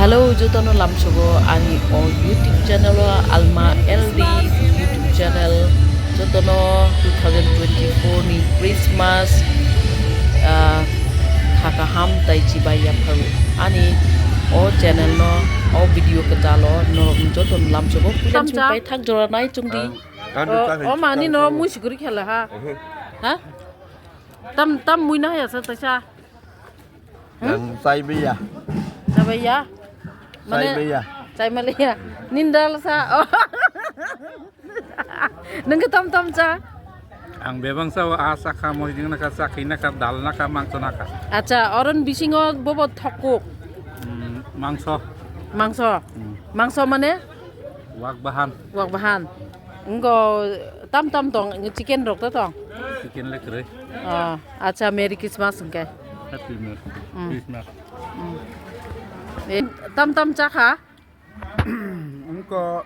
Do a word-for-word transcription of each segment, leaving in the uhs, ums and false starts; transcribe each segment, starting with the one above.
Hello, jotono lamsogo ani o YouTube channel o Alma L D YouTube channel. Jotono two thousand twenty-four ni Christmas, ah, kha kaham tai chibai yapharu. Ani o channel no, o video kwtal o norok jotono lamsogo. Tamcha. Pai thak jora nai chungdi. Ang, ang Oh, chakri oh, mani no chakri. Mui sikuri khela ha. Ehe. Ha? Tam, tam mui na ya sa taisa. Hmm? Ang chai baiya. Chai baiya? Chai Mane, baiya. Chai maliya. Nindal sa. Oh. Nung ke tam tam cha? Ang bebang sa, ah, sakha, mojing na kha, sakhi na kha, dal na kha, mangso na kha. Acha, oron bisingo bobo thokuk? Hmm, mangso. Mangso? Hmm. Mangso mane? Wak bahan. Wak bahan. Wngko tam tam tong, chicken rok to tong? Chicken le kwrwi. Oh, acha, Merry Christmas hwnkhe. Happy Merry Mm. Christmas. Mm. Eh, tam tam chakha? Wngko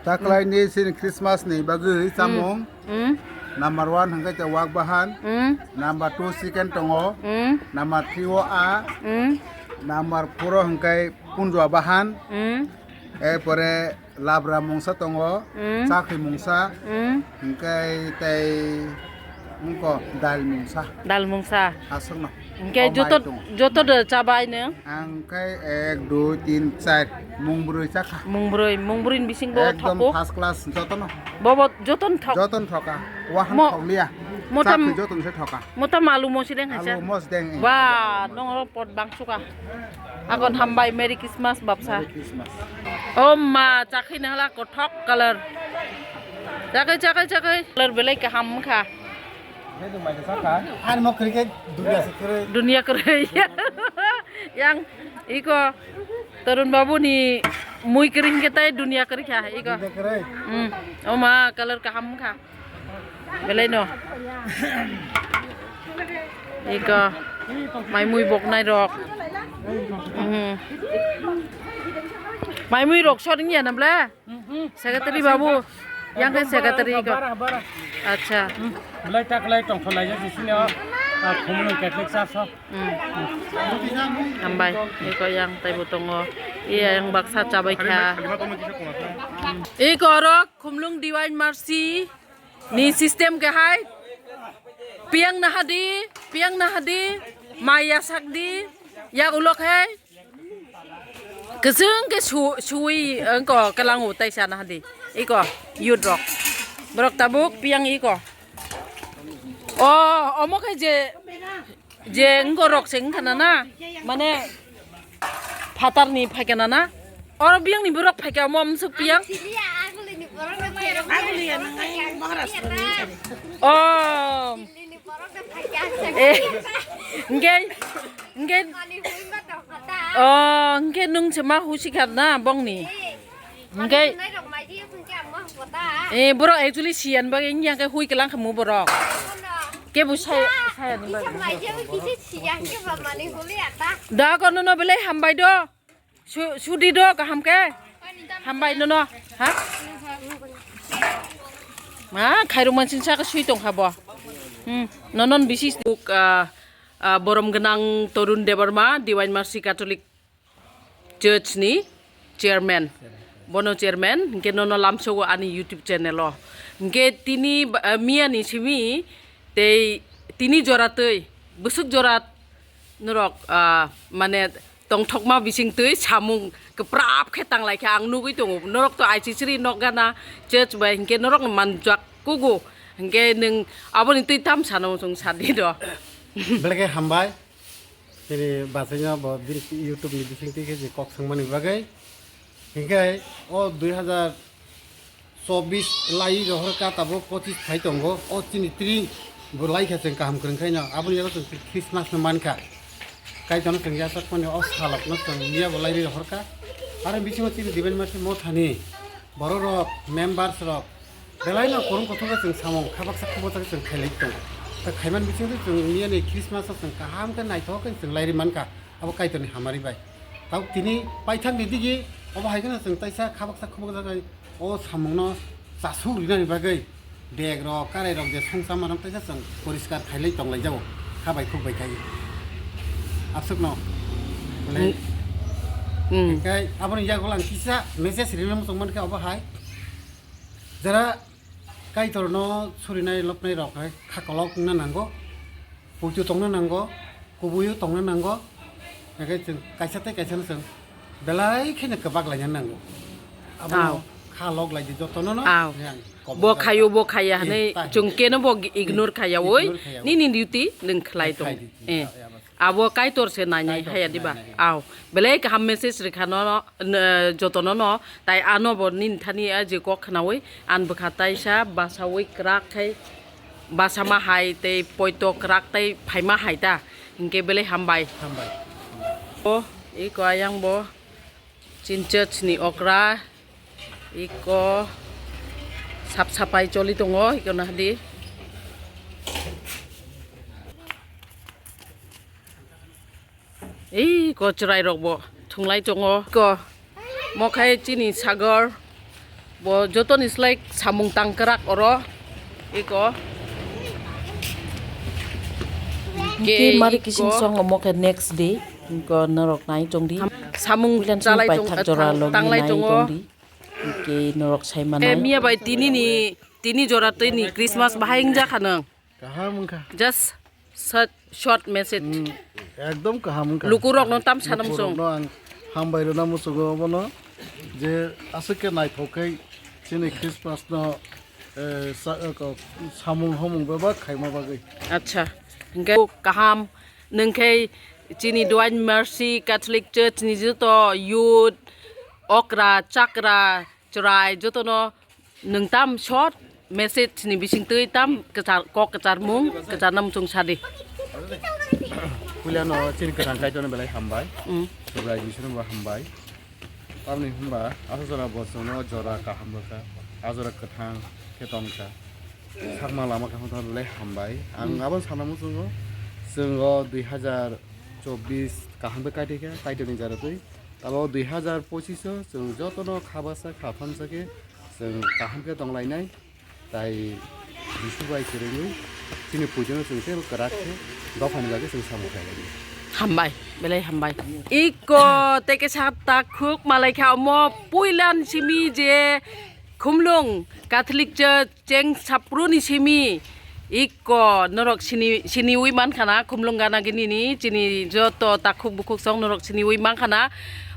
taklaini sini Christmas ni bagwi chamung. Mm. Number one hwnkhe te wak bahan. Mm. Number two chicken tongo. Mm. Number three o a. Mm. Number four o hwnkhe punjua bahan. Mm. Erpore labra mungsa tongo, Mm. Chakri mungsa, Mm. hwnkhe tei wngko dal mungsa. Dal mungsa. Aswkno. Hwnkhe O mai joto, tongo. Joto de chabai nung? Ang khe ek, dui, tin, char, mung brwi chakha. Mung brwi, mung brwi ni bising bo Ekdom thogo? First class jotono. Bobo joton thok? Joton thoka. Wahang Mo-, thokliya. Motam-, Chakri joton se thoka. Mota malu mosi deng haisa? Alu mos deng, eh. Ba, nong oro pot bang suka. Agon hambai, Merry Christmas, bapsa. Merry Christmas. Oh ma, chakhi na hala kothok color. Chakhi, chakhi, chakhi. Color belai kaham kha. Ani mo kwrwi khe dunia se kwrwi. Dunia kwrwi. Yang iko Tarun Babu ni mui kwrwi hwnkhe tai dunia kwrwi kha iko. Dunia kwrwi. Hmm. Oh ma, color kaham kha. Belai no. Iko. Mai mui boknai rok. Mhm. Mai mui rok sor wngya na ble? Secretary babu. Yang ke secretary iko. Bara, bara. Acha. Belai ta kwlai tongthok laijak sini o. Ah, Khumulwng Catholic Church o. Hmm. Hambai, iko yang taibo tongo. Iya yang baksa chabai kha. Iko oro Khumulwng Divine Mercy ni system ke hai. Piang nahadi, piang nahadi, maya sakdi, yak ulok hai. Keseng ke su-, sui engko kelangu taisa nahadi. Iko youth rok. Borok tabuk piang iko. Oh, omo khe je, je engko rok se wngkha na na? Mane phatar ni phaikha na na? Oro biyang ni borok phaikha omo amsuk piyang? Siliya, aguli ni borok na phaikha. Aguli ya nang ai Maharashtra ni. Oh. Sili ni borok na phaikha. Eh. Nge, nge. Mani hui ma tong kha ta. Oh, nge nung se ma husi kha na bong ni. Eh. Hingke, eh, borok actually siyan bagwi wngya khe hui kwlang khamu borok. Kebo saya, saya ni bagwi. Da kono no belai hambai do. Su-, sudi do kaham khe. Hambai nono. Ha? Ma khairok mansin sa sui tong kha bo. Hmm, nonon bisis buk, ah, ah, borom gwnang Torun Debbarma, Divine Mercy Catholic Church ni chairman, bono chairman, hingke nono lamsogo ani YouTube channel o. Hingke tini ba-, ah, miya ni simi tei tini jora twi, bwswk jora norok, ah, mane tongthokma bising twi samung kwprap khe tanglai khe ang nugwi tongo. Norok to aisisiri nok gana church bai hingke norok no manjak kugo. Hingke nwng aboni twi tam sano chwng sadi do. Belai khe hambai. Chini bachaino bo bini YouTube ni bisingtwi khe je kok swngmani bagwi. Hinkhe o dui hazar chobbish lai rohorkha tabuk pochis phai tongo. O chini tring bo laikha chwng kaham kwrwng khaino. Aboni yago chwng Christmas no mankha. Kaitorno chwng yachakmani o salokno chwng miya bo lairwi rohorkha. Aro bisingo chini Divine Mercy mothani borok rok, members rok, belai no kwrwng kothok khe chwng samung kha baksa kha baksa khe chwng khailai tongo. Ta khaiman bisingtwi chwng niyani Christmas o chwng kaham khe naithok khe chwng lairwi mankha abo Kaitorni hamari bai. Tabuk tini paithakni digi obo hai kheno chwng taisa kha baksa kha baksa khe o samungno chasuk rinani bagwi bag rok karai rok je songcha manok taisa chwng poriskar khailai tonglai jago kha bai khuk bai khai. Aswkno. Belai. Hmm. Hingke aboni yagulang kisa message rina muchung mankhe obo hai. Jara Kaitorno surinai lopnai rok hai khakolok wngna nango, puitu tongna nango, kubuiyo tongna nango, hingke chwng kaisa tei kaisano chwng belai kheno kwbak laina nango. Abono Aw. Kha lok lai di jotono no. Aw. Yang kobo Bo khayo, bo khaya Eh, hwnwi tai. Chwng keno bo ignore khaya, oi. Ignore khaya, oi. Nini duty nwng khlai tong. Khlai di, Eh. Ya, ya, bas. Abo Kaitor se nainai Kaitor haya se diba? Nainai. Aw. Belai kaham message rikha no, no, jotono no. Tai ano bo nini thani a je kok khnawi, an bwkha taisa basawi kwrak khai, basa ma hai tei poito kwrak tei phaima hai ta. Hinkhe belai hambai. Hambai. O, iko ayang bo. Chinchach ni okra, iko sap sapai choli tongo, iko nahdi. Ei, ko chwrai rok bo thunglai tongo. Ko mokhai chini sagor, bo jotoni slai samung tangkrak oro, iko. Ke Ke mari iko. Kising song omo khe next day. Ko norok nai tongdi. Samung Puilan chalai paithak tong-, jora tang-, logi tanglai nai tongo. Tongdi. Ke norok sai Eh, manai. Miya bai tini ni, tini jora twi ni Christmas bahai wngjakha nang. Kaham wngkha. Just short, short message. Hmm, ekdom kaham wngkha. Lukurokno tam sana muchung. Lukurokno ang hambai rwna muchungo obono je aswk khe naithok khe chini Christmas no, eh, sa-, eh, ko-, samung homung bebak khaima bagwi. Acha. Hingke kaham nungkhe chini Divine Mercy Catholic Church ni joto youth, okra, chakra, chwrai jotono nwng tam short message ni bising twi tam kwchar, kok kwcharmung, kwcharna muchung sadi. Puilano chini kwthang Kaitorno belai hambai. Mm. Subrai Jisuno bo hambai. Tamni hwnba aswk jora bo chwngno jora kaham rwkha, a jora kwthang khe tongkha. Sakma lama kaham tongkha belai hambai. Ang Mm. Abo sana muchungo, chwng o dui hazar chobbish kaham khe kaitwi kha, Kaitorni jara twi. Abo dui hazar pochish o chwng jotono kha basa kha thamsa khe chwng kaham khe tonglainai. Tai Jisu bai kwrwngwi chini puijono chwng teibo kwrak khe dophani bagwi chwng samung khailaiwi. Hambai, belai hambai. Iko tei kisa takhuk malaikha omo puilan simi je Khumlung Catholic Church cheng sapruni simi iko norok sini, siniwi mankha na Khumlung gana gini ni chini joto takhuk bukhuk song norok siniwi mankha na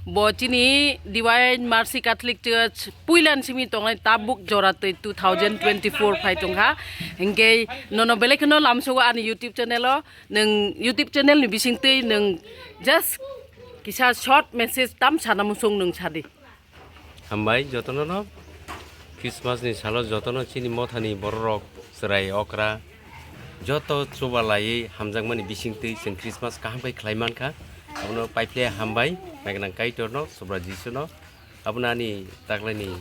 bo chini Divine Mercy Catholic Church puilan simi tongnai tabuk jora twi two thousand twenty-four phai tongkha. Hinkhe nono belai kheno lamsogo ani YouTube channel o, nwng YouTube channel ni bising twi nwng just kisa short message tam sana muchung nwng sadi. Hambai jotono no Christmas ni salo jotono chini mothani bororok chwrai okra joto chuba laiwi hamjakmani bising twi chwng Christmas kaham khe khlai mankha. Abono paiphle hambai naignang Kaitorno Subra Jisuno. Abono ani taklaini,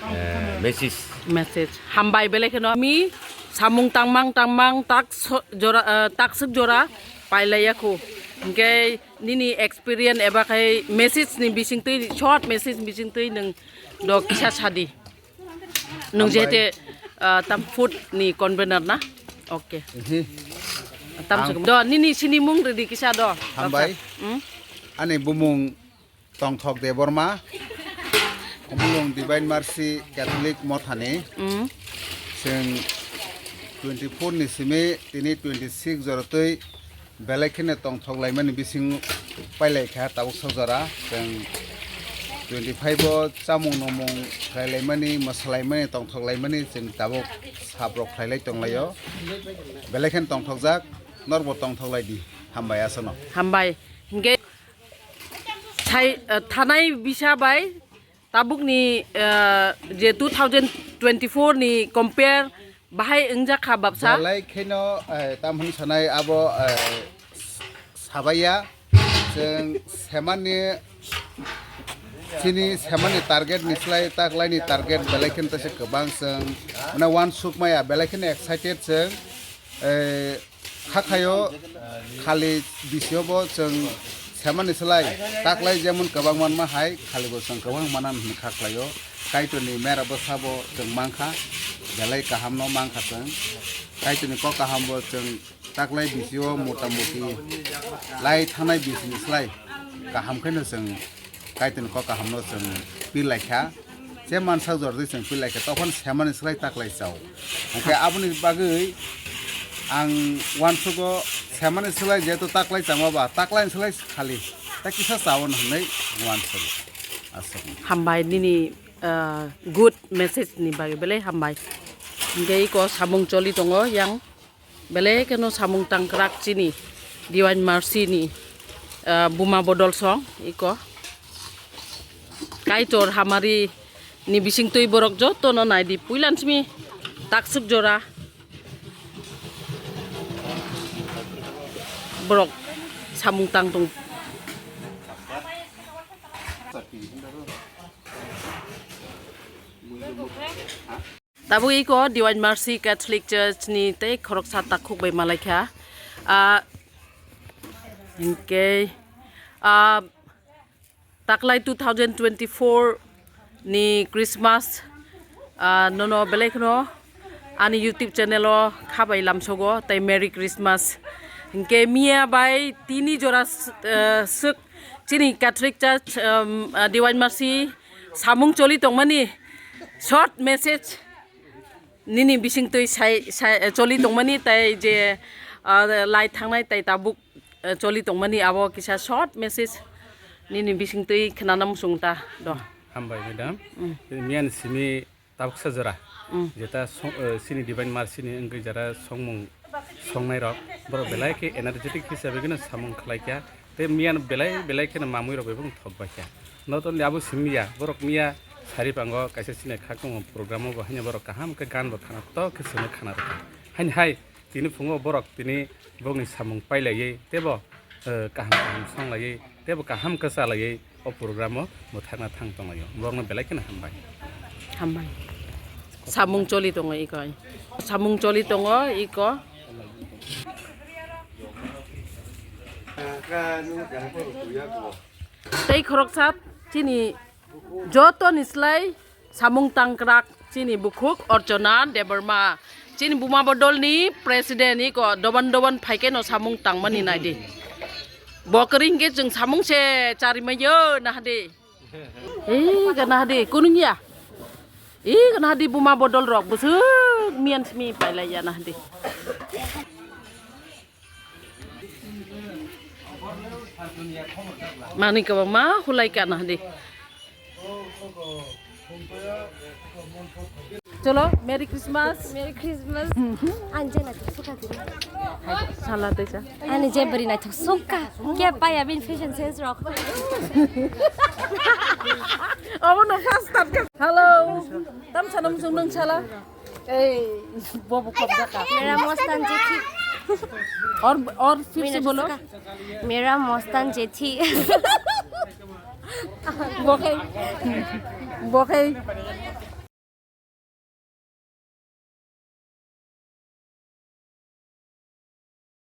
eh, message. Message. Hambai belai kheno mi samung tangmang tangmang tak so-, jora, eh, takswk jora pailaiya khu. Hinkhe nini experience eba khai message ni bising twi, short message ni bising twi nwng do kisa sadi. Nwng Hambai. Jehete, eh, tam food ni convener na? Okay. Ehe. Tam Ang- sukam. Do nini sini mung ridi kisa do. Hambai. Hmm? Ani bumung Tongthok Debbarma, Khumulwng Divine Mercy Catholic Mothani. Mm. Chwng twenty-four ni simi tini twenty-six jora twi belai kheno tongthok laimani bising pailai kha tabuk sok jora. Chwng twenty-five o chamung nungmung khlai laimani, mwsa laimani, tongthok laimani chwng tabuk sap rok khlai lai tong laio. Belai kheno tongthok jak, norbo tongthok lai di. Hambai aswkno. Hambai. Hinkhe Thai, eh, thanai bisa bai tabukni, eh, je two thousand twenty-four ni compare bahai wngjakha babsa. Belai kheno, eh, tam hwn sanai abo, eh, s-, sabaiya. Chwng semani, chini semani target ni slai taklaini target belai kheno tese kwbang chwng. Mane uansuk maya belai kheno excited chwng. Eh, Kha khaio khali bisio bo chwng semani slai taklai jemon kwbang manma hai khali bo chwng kwbang manan hwnwi kha khlaio. Kaitorni mera bwsabo chwng mankha, belai kahamno mankha chwng. Kaitorni kok kahambo chwng taklai bisio mota moti lai thanai bisini slai Kaham khe no chwng Kaitorni kok kaham no chwng pil lai kha. Je mansak jora di chwng pil lai kha, tokhan semani slai taklai chao. Hwnkhe aboni bagwi ang uansugo semani slai jehetu taklai chama ba, taklaini slai khali ta kisa chao hwnwi uansugo. Aswk. Hambai nini, ah, good message ni bagwi belai hambai. Hwnkhe iko samung choli tongo yang. Belai kheno samung tangkrak chini Divine Mercy ni, ah, buma bodol song iko. Kaitor hamari ni bising twi borok joto no nai di puilan simi taksuk jora borok samung tang tong. Tabuk iko Divine Mercy Catholic Church ni tei khoroksa takhuk bai malaikha. Ah, hinkhe, ah, taklai two thousand twenty-four ni Christmas, ah, nono belai kheno ani YouTube channel o khabai lamsogo tei Merry Christmas. Hinkhe miya bai tini jora s-, eh, swk chini Catholic Church, um, ah, Divine Mercy samung choli tongmani short message nini bising twi sai, sai, choli tongmani tai je, ah, lai thangnai tai tabuk, eh, choli tongmani abo kisa short message nini bising twi khnana muchung ta do. Hambai madam. Mm. Miyan simi tabuksa jora. Mm. Jeta song, eh, sini Divine Mercy ni wngwi jara songmung songnai rok borok belai khe energetic hisabe gano samung khlai kha. Tei miyan belai belai kheno mamui rok bai bung thok bai kha. Not only abo simi ya, borok miya sari pango kaisa sini khakung program o bo haino borok kaham khe gan bo khana to khe sini khana rwkha. Haini hai tini phungo borok tini bongni samung pailaiwi tebo, eh, kaham kaham songlaiwi tebo kaham khe chalaiwi o program o mwthangna thang tonglaio. Borokno belai kheno hambai. Hambai. Samung choli tongo iko. Samung choli tongo iko. Tei khoroksa chini joto ni slai samung tangkrak chini bukhuk Archana Debbarma. Chini buma bodol ni president iko doban doban phaikhe no samung tangmani naidi. Bo kwrwi hinkhe chwng samung se charimaio nahadi. Ih, gana hadi, kunung ya. Ih, gana hadi buma bodol rok, busuk miyan simi pailai ya na hadi. Mani kaba ma hulai ka na hadi. Cholo, Merry Christmas. Merry Christmas. Ani je naithok sukha tini. Sala tei sa. Ani je bwrwi naithok sukha. Khe paya bini fashion sense rok. Obo no first start kha. Hello. Tam sana muchung nung sala. Ei, bobo kop jaka. Mera mostan jethi. Or, or fir se bolo. Mera mostan jethi. Bo khai, bo khai,